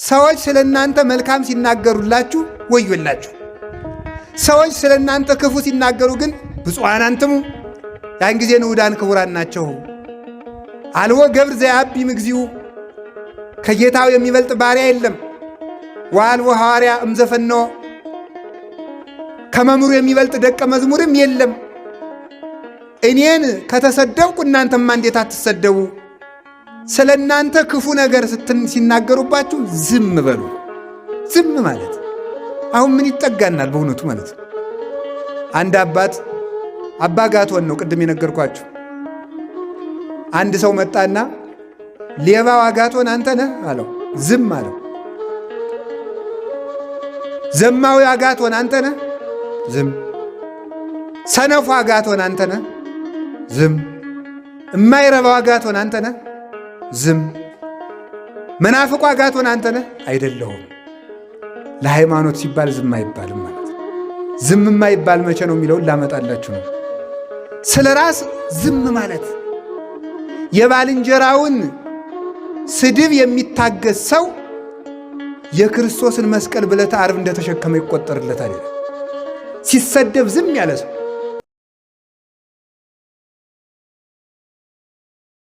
ሰዎች ስለ እናንተ መልካም ሲናገሩላችሁ ወዮላችሁ። ሰዎች ስለ እናንተ ክፉ ሲናገሩ ግን ብፁዓን አንትሙ፣ ያን ጊዜ ንዑዳን ክቡራን ናቸው። አልቦ ገብር ዘየዐቢ እምግዚኡ፣ ከጌታው የሚበልጥ ባሪያ የለም። ወአልቦ ሐዋርያ እምዘፈነወ፣ ከመምህሩ የሚበልጥ ደቀ መዝሙርም የለም። እኔን ከተሰደብኩ እናንተማ እንዴት አትሰደቡ? ስለ እናንተ ክፉ ነገር ሲናገሩባችሁ ዝም በሉ። ዝም ማለት አሁን ምን ይጠጋናል? በእውነቱ ማለት ነው። አንድ አባት አባ ጋቶን ነው ቅድም የነገርኳችሁ። አንድ ሰው መጣና ሌባው አጋቶን አንተ ነህ አለው። ዝም አለው። ዘማዊ አጋቶን አንተ ነህ? ዝም። ሰነፉ አጋቶን አንተ ነህ? ዝም። እማይረባው አጋቶን አንተ ነህ? ዝም። መናፍቁ አጋቶን አንተ ነህ? አይደለሁም። ለሃይማኖት ሲባል ዝም አይባልም ማለት ነው። ዝም የማይባል መቼ ነው የሚለውን ላመጣላችሁ ነው። ስለ ራስ ዝም ማለት የባልንጀራውን ስድብ የሚታገስ ሰው የክርስቶስን መስቀል በዕለተ ዓርብ እንደተሸከመ ይቆጠርለታል ይላል። ሲሰደብ ዝም ያለ ሰው፣